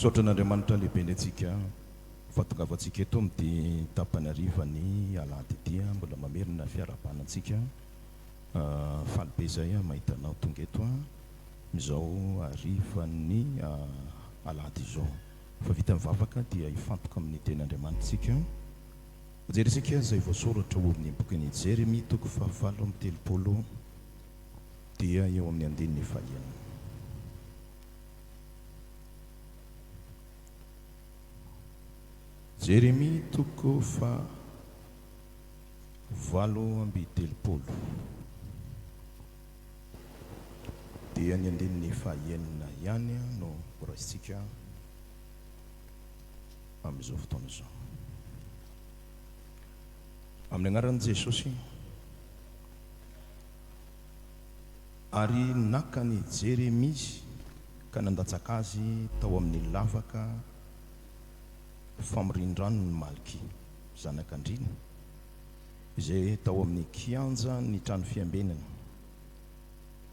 Misaotra an'Andriamanitra lehibe indray tsika fahatongavantsika eto amin'ity tapany harivan'ny alahady ity. Mbola mamerina fiarahabana antsika. Faly be izay mahita anao tonga eto amin'izao harivan'ny alahady izao. Fa vita ny vavaka dia hifantoka amin'ny tenin'Andriamanitra isika. Hojerentsika izay voasoratra ao amin'ny bokin'i Jeremia toko fahavalo amby 30 dia eo amin'ny andininy fahenina. Jeremia toko faha 38 dia ny andininy fahenina ihany no horaisintsika amin'izao fotoana izao. Amin'ny anaran'i Jesosy. Ary naka an'i Jeremia ka nandatsaka azy tao amin'ny lavaka famorian-dranon'i Malkia, zanak'andriana, izay tao amin'ny kianjan'ny trano fiambenana.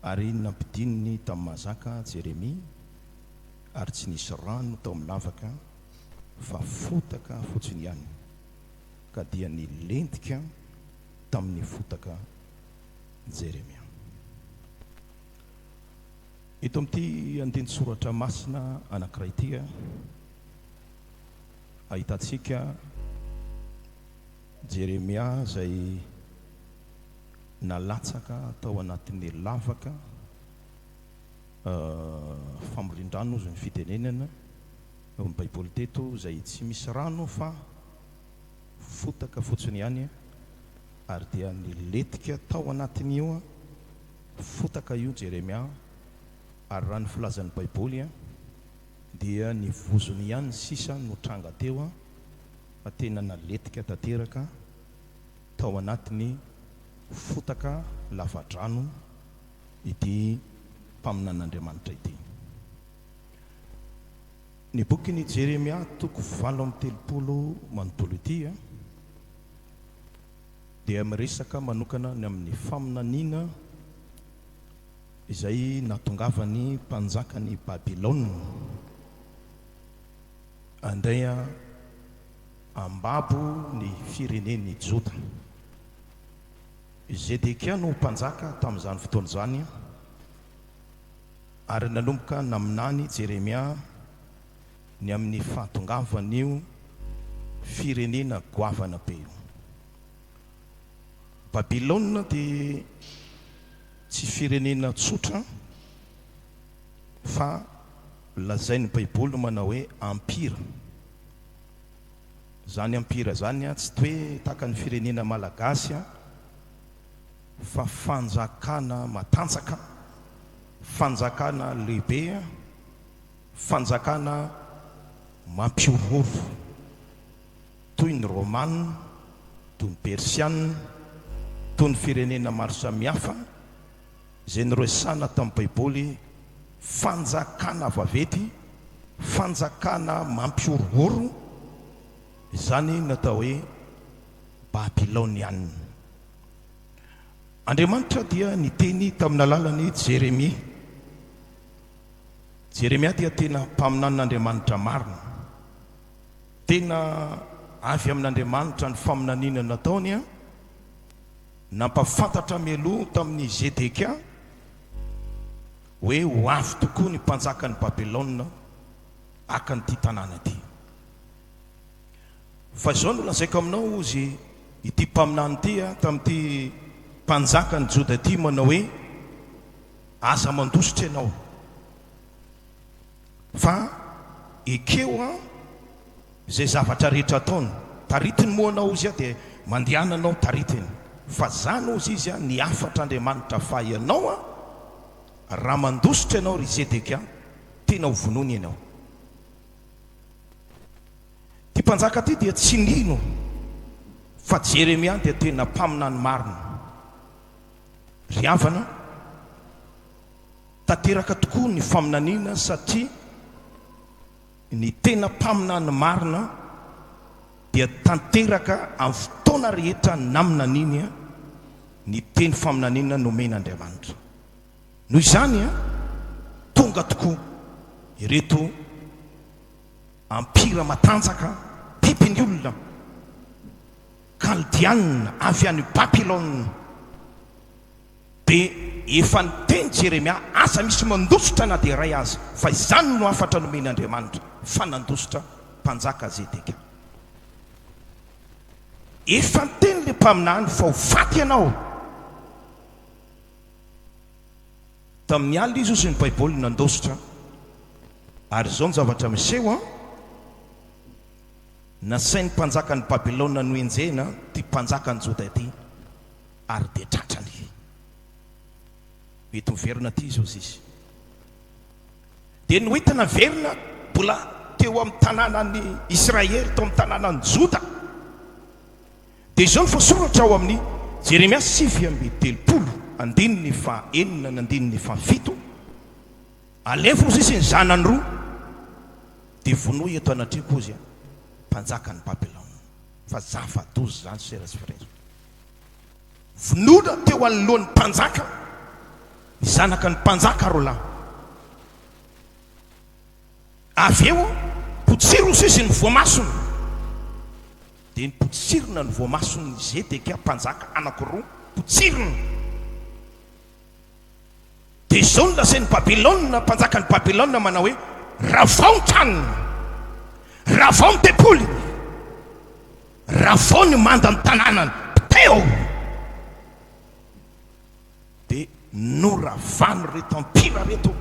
Ary nampidininy tamin'ny mahazaka Jeremia, ary tsy nisy rano tao amin'ny lavaka, fa fotaka fotsiny ihany, ka dia nilentika tamin'ny fotaka Jeremia. Eto amin'ity andinin-tsoratra masina anankiray ity, ahitantsika Jeremia izay nalatsaka tao anatin'ny lavaka famorian-drano hozy ny fitenenana ao amin'ny Baiboly teto, izay tsy misy rano fa fotaka fotsiny ihany, ary dia nilentika tao anatin'io fotaka io Jeremia, ary raha ny filazan'ny Baiboly dia ny vozony ihany sisa no tranga teo fa tena naletika tanteraka tao anatin'ny fotaka lavadrano ity mpaminan'Andriamanitra ity. Ny bokin'i Jeremia toko 38 manontolo ity dia miresaka manokana ny amin'ny faminaniana izay nahatongavan'ny mpanjakan'i Babylona handeha hambabo ny firenen'i Joda. I Zedekia no mpanjaka tamin'izany fotoana izany, ary nanomboka naminany Jeremia ny amin'ny fahatongavan'io firenena goavana be io. Babylona dia tsy firenena tsotra fa lazain'ny Baiboly manao hoe empire. Izany empire izany tsy hoe tahaka ny firenena malagasy fa fanjakana matanjaka, fanjakana lehibe, fanjakana mampihorohoro toy ny Romana, toy ny Persiana, toy ny firenena maro samihafa izay noresahana tamin'ny Baiboly, fanjakana vaventy, fanjakana mampihorohoro, izany no atao hoe Babyloniana. Andriamanitra dia niteny tamin'ny alalan'i Jeremia. Jeremia dia tena mpaminanin'Andriamanitra marina. Tena avy amin'Andriamanitra ny faminaniana nataony, nampahafantatra mialoha tamin'i Zedekia hoe ho avy tokoa ny mpanjakan'i Babylona haka an'ity tanàna ity. Fa izao no lazaiko aminao, hozy ity mpaminany ity tamin'ity mpanjakan'i Joda ity manao hoe, Aza mandositra ianao, fa ekeo an izay zavatra rehetra ataony. Taritiny moa anao hozy dia mandehana anao taritiny. Fa zany hozy izy ny hafatr'Andriamanitra fa ianao an, raha mandositra ianao ry Zedekia, tena ho vonoiny ianao. Ity mpanjaka ity dia tsy nino fa Jeremia dia tena mpaminany marina. Ry havana, tanteraka tokoa ny faminaniana satria ny tena mpaminany marina dia tanteraka amin'ny fotoana rehetra naminaniany ny teny faminaniana nomen'Andriamanitra. Noho izany, tonga tokoa ireto. Ampira matanjaka, biby ny olona, Kaldeanina avy any Babylona. Dia efa niteny Jeremia, Aza misy mandositra na dia iray aza, fa izany no hafatra nomen'Andriamanitra, fa nandositra mpanjaka Zedekia. Efa niteny ilay mpaminany fa ho faty ianao. Tamin'ny alina izy hozy ny Baiboly nandositra. Ary izao ny zavatra miseho an, nasain'ny mpanjakan'i Babylona nohenjehina ity mpanjakan'i Joda ity, ary dia tratrany. Mety miverina aty izy hozy izy. Dia noentina niverina mbola teo amin'ny tanànan'i Israely, tao amin'ny tanànan'i Joda. Dia izao no voasoratra ao amin'ny Jeremia 39, andininy fahenina ny andininy fahafito, Alefa hozy izy ny zanany roa, dia vonoy eto anatreko hozy mpanjakan'i Babylona. Fa zava-doza izany, sera sy frera. Vonoina teo anoloan'ny mpanjaka ny zanaka ny mpanjaka roalahy. Avy eo, potsiro sisa ny voamasony. Dia nipotsirina ny voamason'i Zedekia mpanjaka anankiroa, potsirina. Dia izao no lazain'i Babylona, mpanjakan'i Babylona, manao hoe, Ravao ny tranony, ravao ny tempoliny, ravao ny mandan'ny tanànany, poteho! Dia noravan'ireto ampira ireto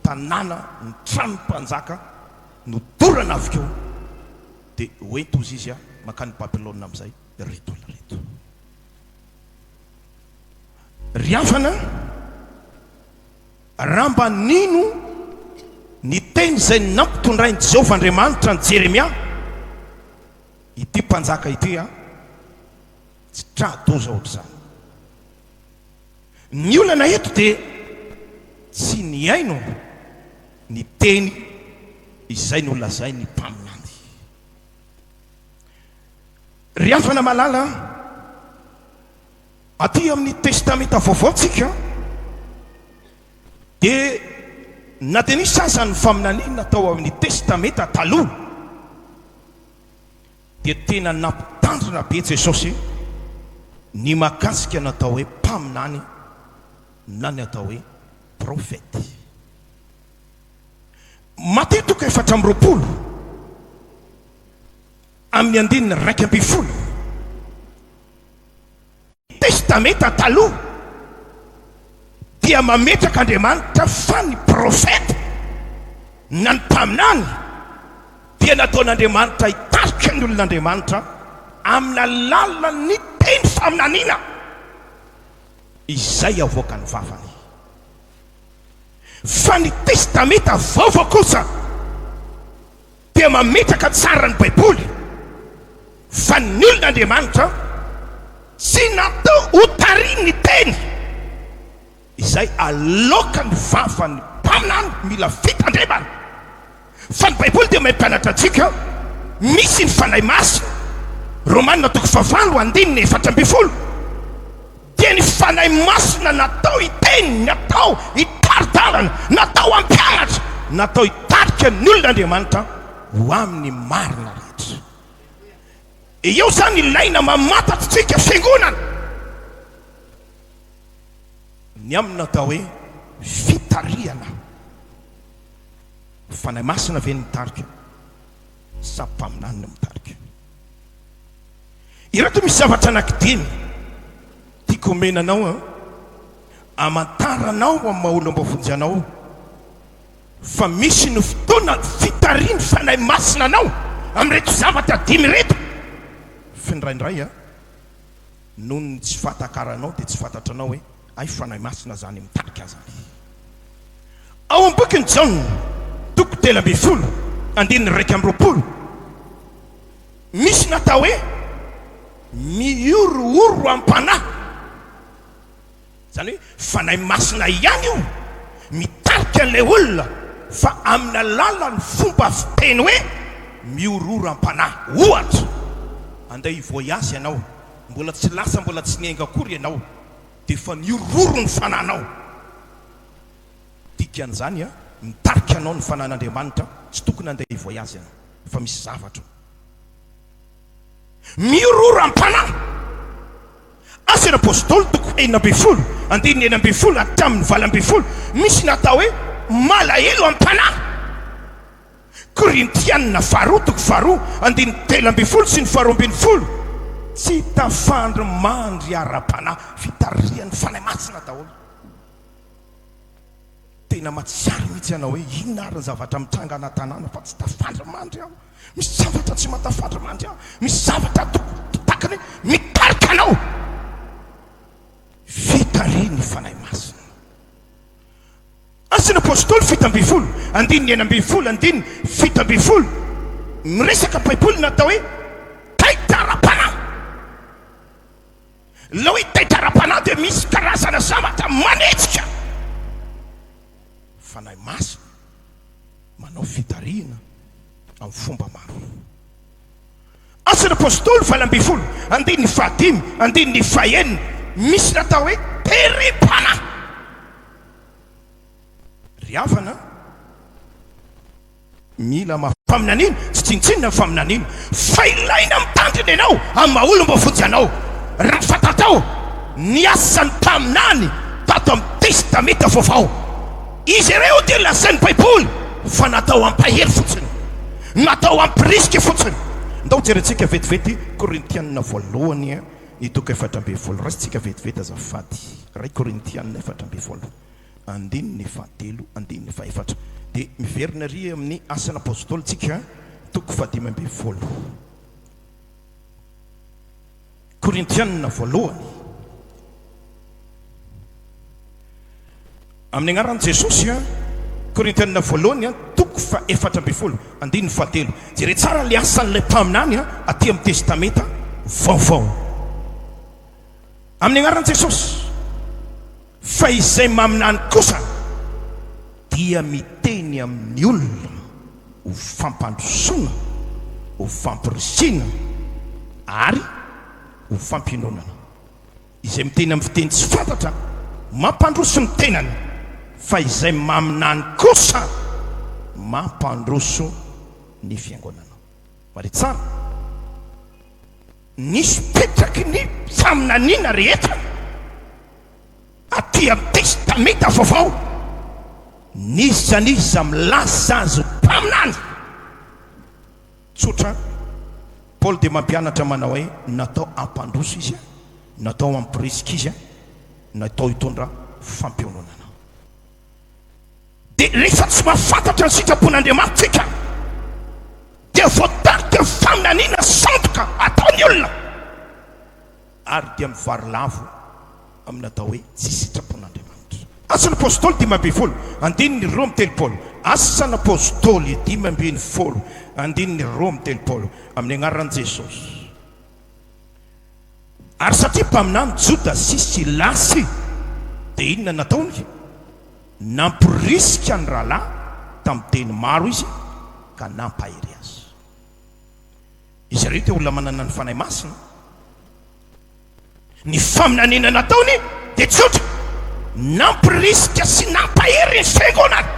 tanàna ny tranon'ny mpanjaka, nodorana avokoa. Dia hoento hozy izy mankany Babylona amin'izay ireto olona ireto. Ry havana, raha mba nino ny teny izay nampitondrain'i Jehovah Andriamanitra an'i Jeremia, ity mpanjaka ity, tsy tra-doza ohatr'izany. Ny olana eto dia tsy nihaino ny teny izay nolazain'ny mpaminany. Ry havana malala, aty amin'ny Testamenta Vaovao tsika dia na dia nisy aza ny faminaniana tao amin'ny Testamenta Taloha dia tena nampitandrina be Jesosy ny mahakasika ny atao hoe mpaminany na ny atao hoe profety. Matio toko 24 amin'ny andininy 11. Testamenta Taloha dia mametraka Andriamanitra fa ny profeta na ny mpaminany dia nataon'Andriamanitra hitarika ny olon'Andriamanitra amin'ny alalan'ny teny faminaniana izay avoakan'ny vavany. Fa ny Testamenta Vaovao kosa dia mametraka tsara ny Baiboly fa ny olon'Andriamanitra tsy natao ho tarihin'ny teny izay aloakan'ny vavan'ny mpaminany mila fitandremana. Fa ny Baiboly dia mampianatra antsika misy ny Fanahy Masina, Romana toko fahavalo andininy 14, dia ny Fanahy Masina natao hiteny, natao hitari-dalana, natao hampianatra, natao hitarika ny olon'Andriamanitra ho amin'ny marina rehetra. Eo izany ilaina mamantatra tsika fiangonana ny amin'ny atao hoe fitarihana. Fanahy Masina ve no mitarika sa mpaminany no mitarika? Ireto misy zavatra anankidimy tiako omena anao an, amantaranao amin'ny maha olom-boavonjy anao fa misy ny fotoana fitarihan'ny Fanahy Masina anao amin'ireto zavatra dimy ireto. F'indraindray an, noho ny tsy fahatakaranao dia tsy fantatranao hoe hay Fanahy Masina zany mitarika zany. Ao amin'ny bokin'i Jaona, toko 13, andininy 21, misy ny atao hoe mihorohoro am-panahy. Izany hoe Fanahy Masina ihany io mitarika an'ilay olona fa amin'ny alalan'ny fomba fiteny hoe mihorohoro am-panahy. Ohatra, andeha hi-voyage ianao, mbola tsy lasa mbola tsy niainga akory ianao dia efa mihorohoro ny fanahinao. Dikan'izany, mitarika anao ny fanahin'Andriamanitra, tsy tokony handeha hi-voyage ianao. Fa misy zavatra ao. Mihorohoro am-panahy. Asan'ny Apostoly toko 16, andininy 16 hatramin'ny 18, misy ny atao hoe malahelo am-panahy. Korintiana faharoa toko faharoa, andininy 13 sy ny faharoa ambin'ny folo, tsy tafandry mandry ara-panahy, fitarihan'ny Fanahy Masina daholo. Tena mahatsiaro mihitsy ianao hoe inona ary ny zavatra mitranga anaty tanàna fa tsy tafandry mandry aho. Misy zavatra tsy mahatafandry mandry aho. Misy zavatra takiny hoe mitarika anao. Fitarihin'ny Fanahy Masina. Asan'ny Apostoly 17, andininy 16, andininy 17. Miresaka Baiboly natao hoe taitra ara-panahy. Ilay hoe taitra ara-panahy dia misy karazana zavatra manetsika. Fanahy Masina manao fitarihina amin'ny fomba maro. Asan'ny Apostoly 18, andininy fahadimy, andininy fahenina, misy ny atao hoe terem-panahy. Ry havana, Mila mafy faminaniana, tsy tsinontsinona ny faminaniana, fa ilaina mitandrina ianao amin'ny maha olom-boavonjy anao. Raha fantatrao ny asan'ny mpaminany tato amin'ny Testamenta Vaovao, izy ireo dia lazain'ny Baiboly fa natao hampahery fotsiny, natao hampirisika fotsiny. Ndao jerentsika vetivety Korintiana voalohany ny toko 14. Raisintsika vetivety azafady. Iray Korintiana 14. Andininy fahatelo, andininy fahefatra. Dia miverina ery amin'ny Asan'ny Apôstôly tsika, toko fahadimy ambin'ny folo. Korintianina voalohany. Amin'ny anaran'i Jesosy, Korintianina voalohany, toko faha-14, andininy fahatelo. Jereo tsara ilay asan'ilay mpaminany aty amin'ny Testamenta Vaovao. Amin'ny anaran'i Jesosy. Fa izay maminany kosa dia miteny amin'ny olona ho fampandrosoana, ho fampirisihina ary ho fampiononana. Izay miteny amin'ny fiteny tsy fantatra mampandroso ny tenany, fa izay maminany kosa mampandroso ny fiangonana. Mariho tsara, nisy petraky ny faminaniana rehetra. Aty amin'ny Testamenta Vaovao, n'iza n'iza milaza azy ho mpaminany, tsotra, Paoly dia mampianatra manao hoe natao hampandroso izy, natao hampirisika izy, natao hitondra fampiononana. Dia rehefa tsy mahafantatra ny sitrapon'Andriamanitra isika, dia voatarika ny faminaniana sandoka ataon'ny olona. ary dia mivarilavo amin'ny atao hoe tsy sitrapon'Andriamanitra. Asan'ny Apostoly 15, andininy 32 Asan'ny Apostoly 15, andininy 32 Amin'ny anaran'i Jesosy. Ary satria mpaminany Joda sy Silasy, dia inona nataony? Namporisika ny rahalahy tamin'ny teny maro izy ka nampahery azy. Izy ireo dia olona manana ny Fanahy Masina. Ny faminaniana nataony dia tsotra, nampirisika sy nampahery ny fiangonana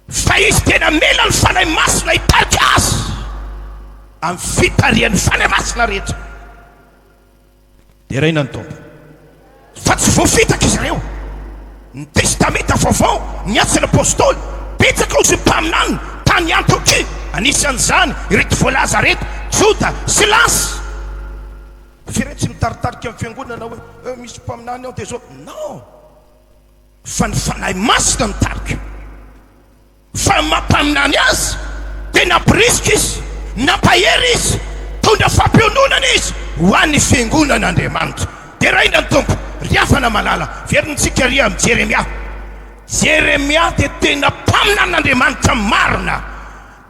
fa izy dia namela ny Fanahy Masina hitarika azy amin'ny fitarihan'ny Fanahy Masina rehetra. Deraina ny Tompo fa tsy voafitaka izy ireo. Ny Testamenta Vaovao, ny Asan'ny Apostoly, betsaka ozy mpaminany tany Antiokia, anisan'izany ireto voalaza ireto, Joda, Silasy. F'ireto tsy mitaritarika ny fiangonana hoe eh, misy mpaminany ao dia zao. Non! Fa ny Fanahy Masina mitarika. Fa ny maha mpaminany azy dia nampirisika izy, nampahery izy, nitondra fampiononana izy ho an'ny fiangonan'Andriamanitra. Deraina ny Tompo. Ry havana malala, verintsika ry amin'i Jeremia. Jeremia dia tena mpaminanin'Andriamanitra marina.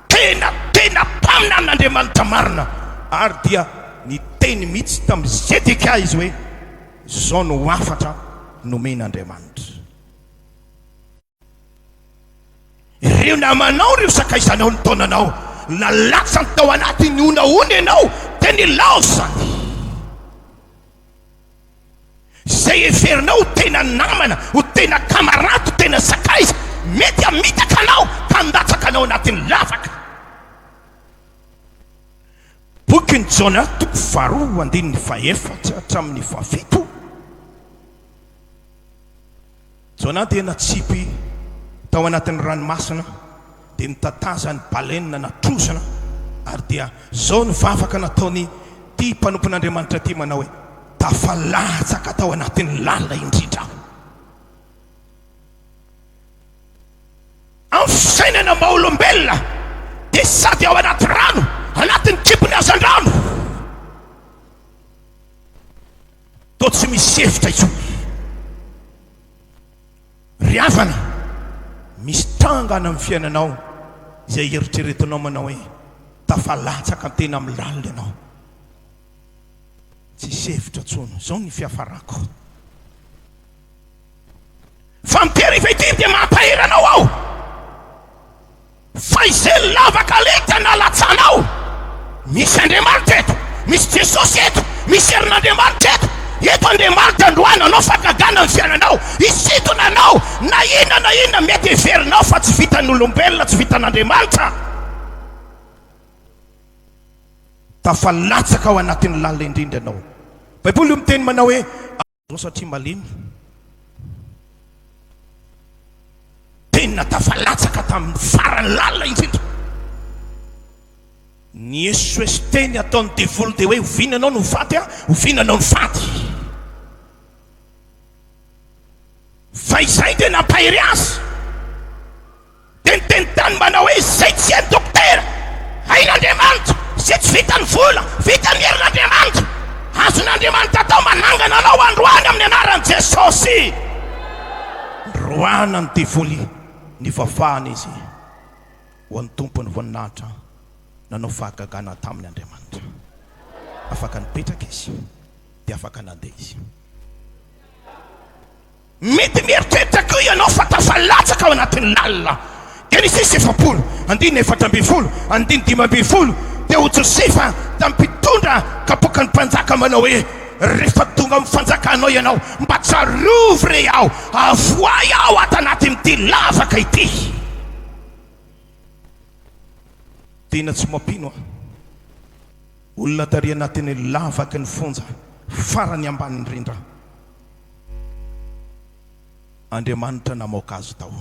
Tena, tena mpaminanin'Andriamanitra marina. Ary dia niteny mihitsy tamin'i Zedekia izy hoe, Izao no hafatra nomen'Andriamanitra. Ireo namanao, ireo sakaizanao nitaona anao, nalatsany tao anatin'ny honahona ianao, dia nilaozany. Izay heverinao ho tena namana, ho tena camarade, ho tena sakaiza, mety hamitaka anao ka handatsaka anao anatin'ny lavaka. Bokin'i Jona toko faharoa andininy fahefatra hatramin'ny fahafito. Jona dia natsipy tao anatin'ny ranomasina, dia notatazan'ny baleine na trozona, ary dia izao ny vavaka nataon'ity mpanompon'Andriamanitra ity manao hoe, Tafalatsaka tao anatin'ny lalina indrindra aho. Amin'ny fisainana maha olombelona dia sady ao anaty rano, anatin'ny kibon'ny hazandrano. Toa tsy misy hevitra intsony. Ry havana, misy tranga any amin'ny fiainanao izay eritreretinao manao hoe tafalatsaka tena amin'ny lalina ianao. Tsisy hevitra intsony. Izao ny fiafarako. Fa amin'ity hariva ity dia mampahery anao aho fa izay lavaka alika nalatsanao, misy Andriamanitra eto, misy Jesosy eto, misy herin'Andriamanitra eto. Eto Andriamanitra androany hanao fahagagana ny fiainanao, hisintona anao na inona na inona mety heverinao fa tsy vitan'ny olombelona, tsy vitan'Andriamanitra. Tafalatsaka ao anatin'ny lalina indrindra ianao. Baiboly io miteny manao hoe. Zao satria malemy. Tena tafalatsaka tamin'ny farany lalina indrindra. Ny esoeso teny ataon'ny devoly dia hoe oviana ianao no ho faty a, oviana ianao no faty. Fa izay dia nampahery azy. Dia niteny tany manao hoe izay tsy hain'ny dokotera, hain'Andriamanitra, izay tsy vitan'ny vola, vitan'ny herin'Andriamanitra. Azon'Andriamanitra atao manangana anao androany amin'ny anaran'i Jesosy. Noroahana ny devoly, nivavahana izy ho an'ny Tompo ny voninahitra, nanao fahagagana taminy Andriamanitra. Afaka nipetraka izy, dia afaka nandeha izy. Mety mieritreritra koa ianao fa tafalatsaka ao anatin'ny lalina. Genesisy 40, andininy 14, andininy 15, Dia hoy Josefa tamin'ny mpitondra kapoakan'ny mpanjaka manao hoe, Rehefa tonga amin'ny fanjakanao ianao, mba tsarovy re aho, avoahy aho ato anatin'ity lavaka ity. Tena tsy mampino aho. Olona tary anatin'ny lavaky ny fonja farany ambany indrindra. Andriamanitra namoaka azy tao.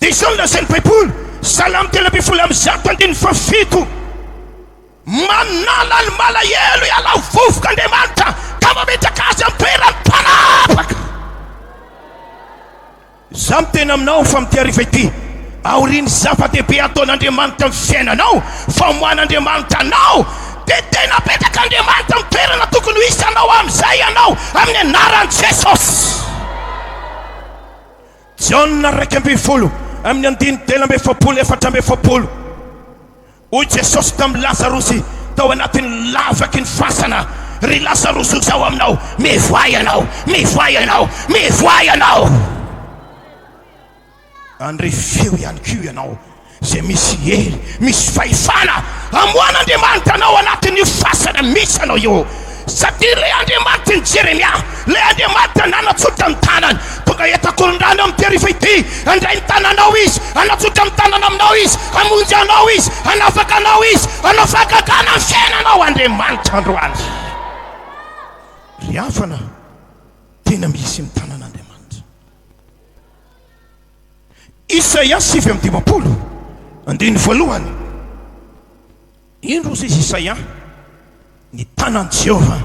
Dia izao no lazain'ny Baiboly, Salamo 113 andininy faha-7, Manala ny malahelo hiala ho vovoka Andriamanitra ka mametraka azy amin'ny toeran'ny mpanapaka. Izaho miteny aminao fa amin'ity hariva ity, aorian'ny zava-dehibe ataon'Andriamanitra amin'ny fiainanao, famoahan'Andriamanitra anao, dia tena apetrak'Andriamanitra amin'ny toerana tokony ho hisy anao amin'izay ianao, amin'ny anaran'i Jesosy. Jaona 11, amin'ny andininy 43, 44. Hoy Jesosy tamin'i Lazarosy tao anatin'ny lavaky ny fasana, Ry Lazarosy, hoy Izaho aminao, mivoaha ianao, mivoaha ianao, mivoaha ianao! Handre feo ihany koa ianao izay misy hery, misy fahefana hamoahan'Andriamanitra anao anatin'io fasana misy anao io. Satria ilay Andriamanitry ny Jeremia, ilay Andriamanitra nanatsotra ny tanany, tonga eto Ankorondrano amin'ity hariva ity, handray ny tananao Izy, hanatsotra ny tanana aminao Izy, hamonjy anao Izy, hanafaka anao Izy, hanao fahagagana amin'ny fiainanao Andriamanitra androany. Ry havana, tena misy ny tanan'Andriamanitra. Isaia 59, andininy voalohany. Indro, hoy izy Isaia, ny tanan'i Jehovah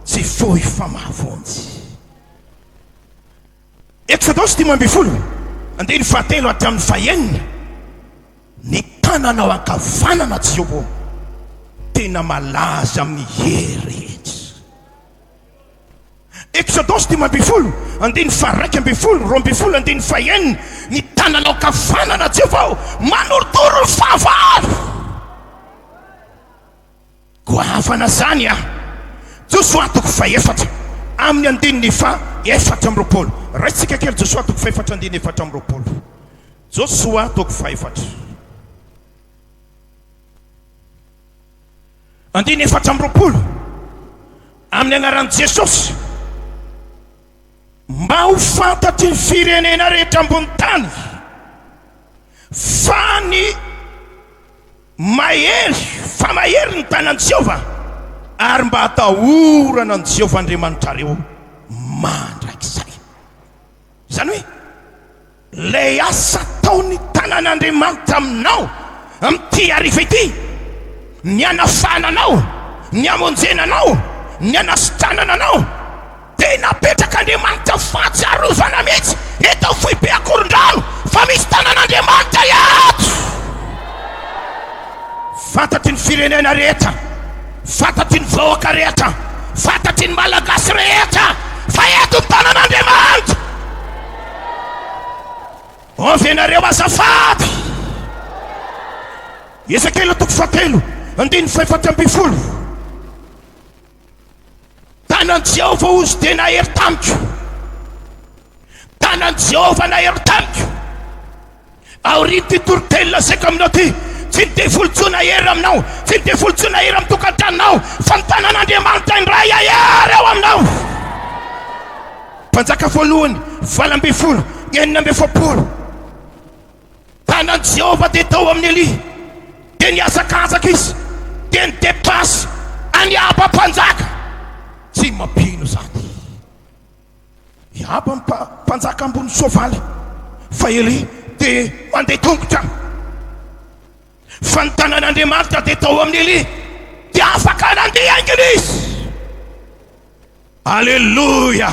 tsy fohy fa mahavonjy. Eksodosy 15, andininy fahatelo hatramin'ny fahenina, Ny tananao ankavanana, Jehovah ô, tena malaza amin'ny hery rehetra. Eksodosy 15, andininy faha-11, 12, andininy fahenina, Ny tananao ankavanana, Jehovah ô, manorotoro ny fahavalo. Goavana izany an! Josoa toko fahefatra, amin'ny andininy faha-24. Raisitsika kely Josoa toko fahefatra, andininy 24. Josoa toko fahefatra. Andininy 24, Amin'ny anaran'i Jesosy, mba ho fantatry ny firenena rehetra ambony tany fa ny. Mahery fa mahery ny tanan'i Jehovah, ary mba atahorana an'i Jehovah Andriamanitrareo mandrakizay. Izany hoe, ilay asa ataon'ny tanan'Andriamanitra aminao amin'ity hariva ity, ny hanafahana anao, ny hamonjena anao, ny hanasitranana anao, Dia napetrak'Andriamanitra fahatsiarovana mihitsy eto amin'ny foibe Ankorondrano fa misy tanan'Andriamanitra eto. Fantatry ny firenena rehetra, fantatry ny vahoaka rehetra, fantatry ny Malagasy rehetra fa eto ny tanan'Andriamanitra. Ovy ianareo azafady. Ezekiela toko fahatelo andininy fahefatra ambin'ny folo. Tanan'i Jehovah hozy dia nahery tamiko. Tanan'i Jehovah nahery tamiko. Aorian'ity toriteny lazaiko aminao ity, tsy ny devoly intsony hahery aminao, tsy ny devoly intsony hahery amin'ny tokantranonao, fa ny tanan'Andriamanitra indray hahery ao aminao. Mpanjaka voalohany, 18, 46. Tanan'i Jehovah dia tao amin'i Elia, dia nihazakazaka izy, dia ni-dépasse an'i Ahaba mpanjaka. Tsy mampino izany. I Ahaba mpanjaka ambony soavaly, fa Elia dia mandeha tongotra. Fa ny tanan'Andriamanitra dia tao amin'i Elia, dia afaka nandeha haingana izy. Aleloia!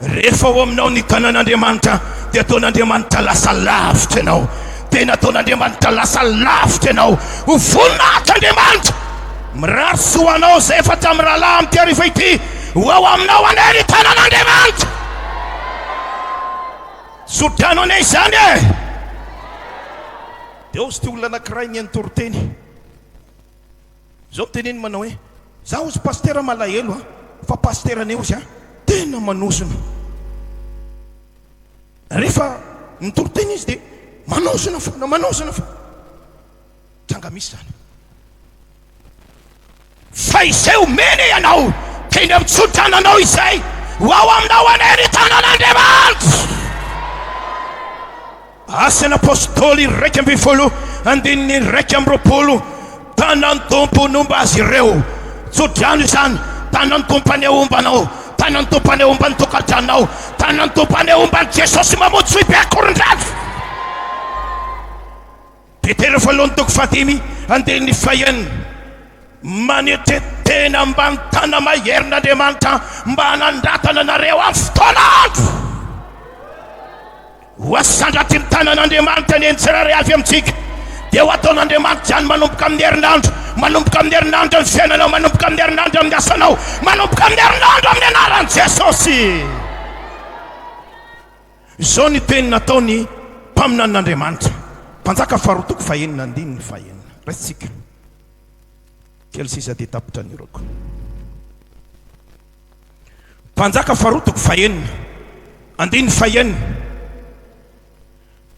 Rehefa ao aminao ny tanan'Andriamanitra dia ataon'Andriamanitra lasa lavitra ianao. Tena ataon'Andriamanitra lasa lavitra ianao. Ho voninahitra Andriamanitra. Mirary soa anao izay efa tamin'ny rahalahy amin'ity hariva ity. Ho ao aminao anie ny tanan'Andriamanitra. Tsodrano anie izany e! Dia hozy ity olona anankiray nihaino toriteny. Zao teneniny manao hoe za ozy pasitera malahelo a fa pasiteranay ozy a tena manozona rehefa mitory teny izy de manozona foana manozona foana tranga misy zany fa izay omena ianao teny amin'ny tsotrananao izay ho ao aminao anie ny tanan'Andriamanitra. Asan'ny Apostoly 11, andininy 21, Tanan'ny Tompo nomba azy ireo. Tso-drano izany, tanan'ny Tompo anie homba anao, tanan'ny Tompo anie homba ny tokantranonao, tanan'ny Tompo anie homba an'i Jesosy mamonjy foibe Ankorondrano. Petera voalohany toko fahadimy andininy fahenina, Manetre tena ambany tana-maherin'Andriamanitra mba hanandratana anareo amin'ny fotoan'andro. Ho asandratry ny tanan'Andriamanitra anie ny tsirairay avy amintsika. Dia ho ataon'Andriamanitra izany manomboka amin'ny herinandro, manomboka amin'ny herinandro amin'ny fiainanao, manomboka amin'ny herinandro amin'ny asanao, manomboka amin'ny herinandro amin'ny anaran'i Jesosy. Izao ny teny nataony mpaminanin'Andriamanitra, Mpanjaka faharoa toko fahenina andininy fahenina. Raisintsika. Kely sisa dia tapitra ny orako. Mpanjaka faharoa toko fahenina, andininy fahenina.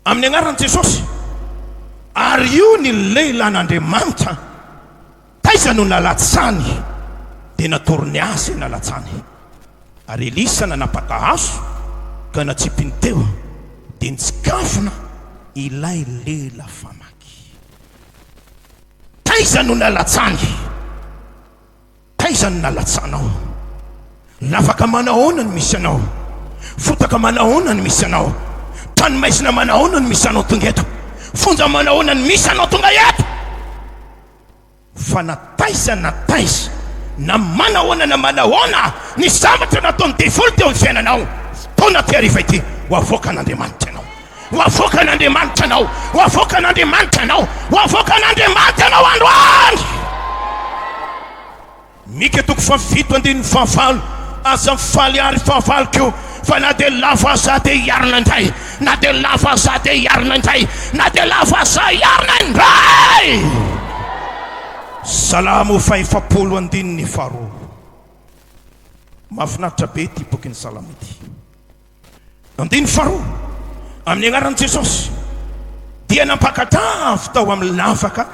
Amin'ny anaran'i Jesosy. Ary io ny lehilahin'Andriamanitra, taiza no nalatsany? Dia natorony azy ny nalatsany. Ary Elisa nanapaka hazo ka natsipiny teo, dia nitsikafona ilay lela famaky. Taiza no nalatsany? Taiza no nalatsanao? Lavaka manahoana no misy anao? Fotaka manahoana no misy anao? Trano maizina manahoana no misy anao tonga eto? Fonja manahoana no misy anao tonga eto? Fa na taiza na taiza, na manahoana na manahoana ny zavatra nataon'ny devoly teo amin'ny fiainanao, fotoana aty hariva ity, ho avoakan'Andriamanitra ianao. Ho avoakan'Andriamanitra anao. Ho avoakan'Andriamanitra anao. Ho avoakan'Andriamanitra anao androany. Mika toko fahafito andininy fahavalo, Aza mifaly àry fahavaloko, fa na dia lavo aza aho dia hiarina indray, na dia lavo aza aho dia hiarina indray, na dia lavo aza aho hiarina indray. Salamo 40 andininy faharoa. Mahafinaritra be ity bokin'ny Salamo ity. Andininy faharoa, Amin'ny anaran'i Jesosy dia nampakatra avy tao amin'ny lavaka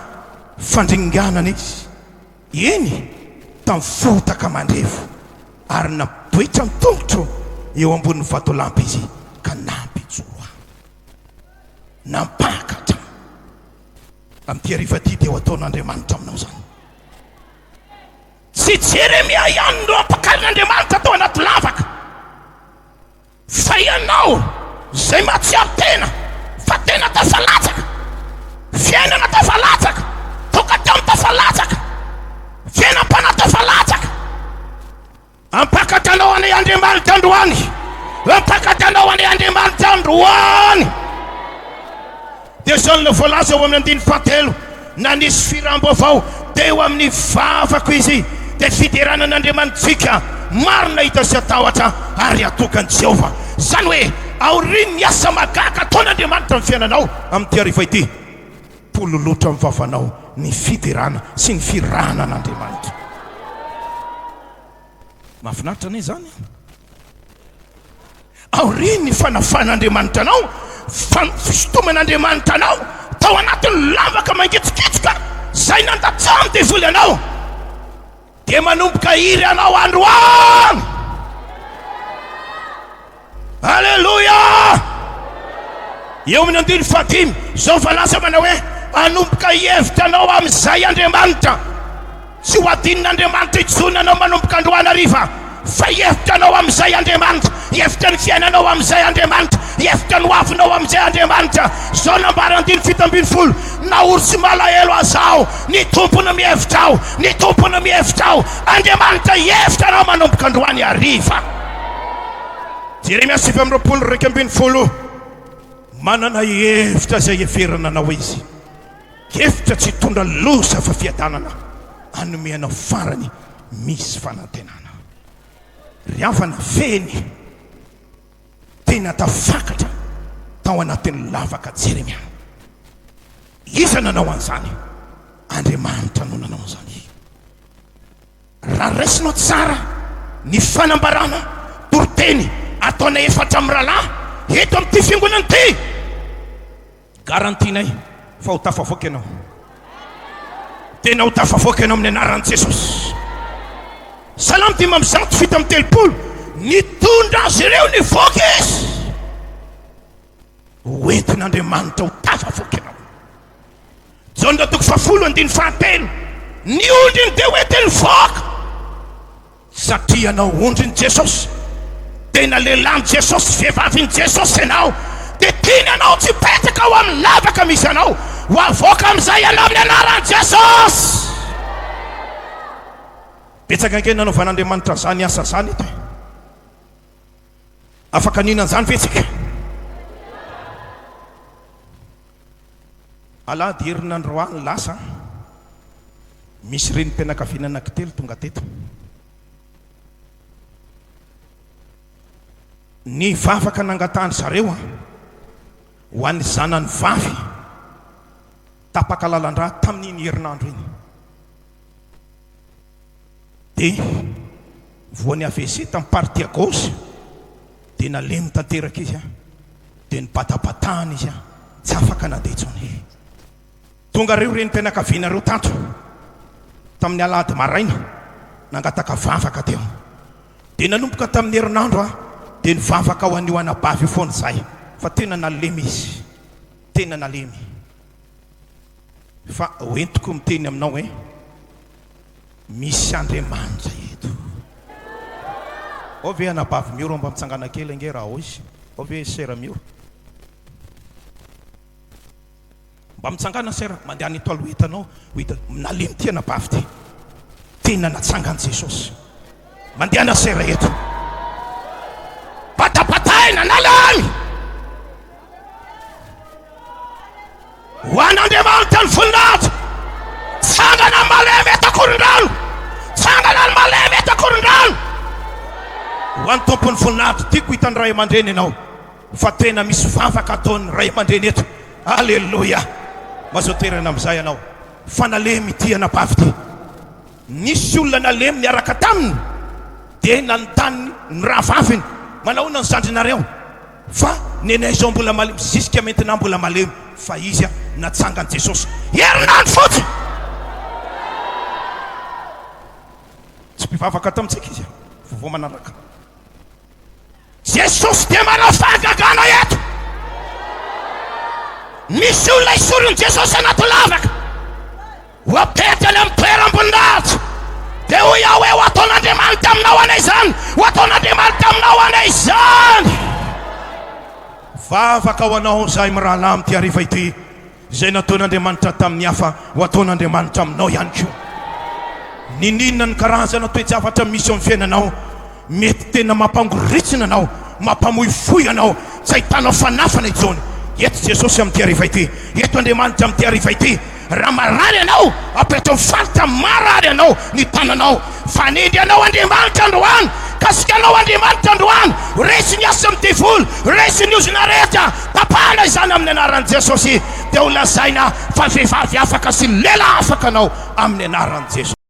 fandringanana izy, eny, tamin'ny fotaka mandrevo, ary nampitoetra ny tongotro eo ambonin'ny vatolampy izy ka nampijoro ahy. Nampakatra. Amin'ity hariva ity dia ho ataon'Andriamanitra aminao izany. Tsy Jeremia ihany no ampakarin'Andriamanitra tao anaty lavaka, fa ianao izay mahatsiaro tena fa tena tafalatsaka, fiainana tafalatsaka, tokantrano tafalatsaka, fiainam-panahy tafalatsaka. Hampakatra anao anie Andriamanitra androany. Hampakatra anao anie Andriamanitra androany. Dia izao no voalaza ao amin'ny andininy fahatelo, Nanisy firam-baovao teo amin'ny vavako izy, dia fiderana an'Andriamanitsika, marina hita sy atahotra ary atokan'i Jehovah. Izany hoe, aorian'ny asa mahagaga ataon'Andriamanitra amin'ny fiainanao amin'ity hariva ity, pololotra amin'ny vavanao ny fiderana sy ny firahana an'Andriamanitra. Mahafinaritra anie izany an! Aorian'ny fanafahan'Andriamanitra anao, fisintoman'Andriamanitra anao tao anatin'ny lavaka mangitsokitsoka izay nandatsahan'ny devoly anao, dia manomboka hiry anao androany. Aleloia! Eo amin'ny andininy fahadimy, izao voalaza manao hoe, Hanomboka hihevitra anao amin'izay Andriamanitra. Tsy ho adinon'Andriamanitra intsony ianao manomboka androany hariva, fa hihevitra anao amin'izay Andriamanitra, hihevitra ny fiainanao amin'izay Andriamanitra, hihevitra ny hoavinao amin'izay Andriamanitra. Izao nambara andininy 17, Na ory sy malahelo aza aho, ny Tompo no mihevitra aho, ny Tompo no mihevitra aho. Andriamanitra hihevitra anao manomboka androany hariva. Jeremia 29 11, Manana hevitra izay heverina anao izy, hevitra tsy hitondra loza fa fiadanana, hanome anao farany misy fanantenana. Ry havana, fehiny, tena tafakatra tao anatin'ny lavaka Jeremia. Iza nanao an'izany? Andriamanitra no nanao an'izany. Raha raisinao tsara ny fanambarana toriteny ataonay efatra mirahalahy eto amin'ity fiangonana ity, garantie-nay fa ho tafavoaka ianao. Tena ho tafavoaka ianao amin'ny anaran'i Jesosy. Salamo 137, Nitondra azy ireo nivoaka Izy. Ho entin'Andriamanitra ho tafavoaka ianao. Jaona toko fahafolo andininy fahatelo, Ny ondriny dia ho entiny mivoaka, satria ianao ondrin'i Jesosy, tena lehilahin'i Jesosy, vehivavin'i Jesosy ianao, dia tiany ianao tsy hipetraka ao amin'ny lavaka misy anao, ho avoaka amin'izay ianao amin'ny anaran'i Jesosy. Betsaka ange nanaovan'Andriamanitra izany asa izany eto e. Afaka nihinana izany ve isika? Alahady herinandroany lasa, misy renim-pianakaviana anankitelo tonga teto. Ny vavaka nangatahan-dry zareo ho an'ny zanany vavy tapaka lalan-drà tamin'iny herinandro iny dia voan'ny AVC tamin'ny partie à gauche dia nalemy tanteraka izy. Dia nibatabatahana izy, tsy afaka nandeha intsony. Tonga ireo renim-pianakaviana ireo tato tamin'ny alahady maraina, nangataka vavaka teo. Dia nanomboka tamin'ny herinandro aho dia nivavaka ho an'io anabavy io foana izahay, fa tena nalemy izy, tena nalemy. Fa hoentiko miteny aminao hoe misy Andriamanitra eto. Ao ve anabavy Mioro mba mitsangana kely ange raha ao izy. Ao ve sera Mioro? Mba mitsangana sera, mandehana eto aloha hitanao, ho hita, nalemy ity anabavy ity. Tena natsangan'i Jesosy. Mandehana sera eto. Batabataina, nalemy. Ho an'Andriamanitra ny voninahitra. Tsangana ny malemy eto Ankorondrano. Tsangana ny malemy eto Ankorondrano. Ho an'ny Tompo ny voninahitra. Tiako hitan'ny ray aman-dreny ianao fa tena misy vavaka ataon'ny ray aman-dreny eto. Aleloia. Mazoa toerana amin'izay ianao. Fa nalemy ity anabavy ity. Nisy olona nalemy niaraka taminy dia nanontany ny rahavaviny, Manahoana ny zandrinareo? Fa nenay izao mbola malemy jusqu'à maintenant mbola malemy fa izy natsangan'i Jesosy herinandro fotsiny. Tsy mpivavaka ato amintsika izy vaovao manaraka. Jesosy dia manao fahagagana eto. Misy olona esorin'i Jesosy anaty lavaka. Ho apetrany amin'ny toeram-boninahitra. Dia hoy aho hoe, Ho ataon'Andriamanitra aminao anie izany! Ho ataon'Andriamanitra aminao anie izany! Vavaka ho anao izahay mirahalahy amin'ity hariva ity, izay nataon'Andriamanitra tamin'ny hafa, ho ataon'Andriamanitra aminao ihany koa. N'inon'inona ny karazana toe-javatra misy eo amin'ny fiainanao, Mety tena mampangoritsina anao, mampamoifoy anao, tsy ahitanao fanafana intsony. Eto Jesosy amin'ity hariva ity, eto Andriamanitra amin'ity hariva ity. Raha marary ianao, apetraho faritra marary anao ny tananao. Fanindry anao Andriamanitra androany, kasika anao Andriamanitra androany. Resy ny asan'ny devoly, resy ny ozona rehetra, tapahana izany amin'ny anaran'i Jesosy. Dia ho lazaina fa vehivavy afaka sy lehilahy afaka anao amin'ny anaran'i Jesosy.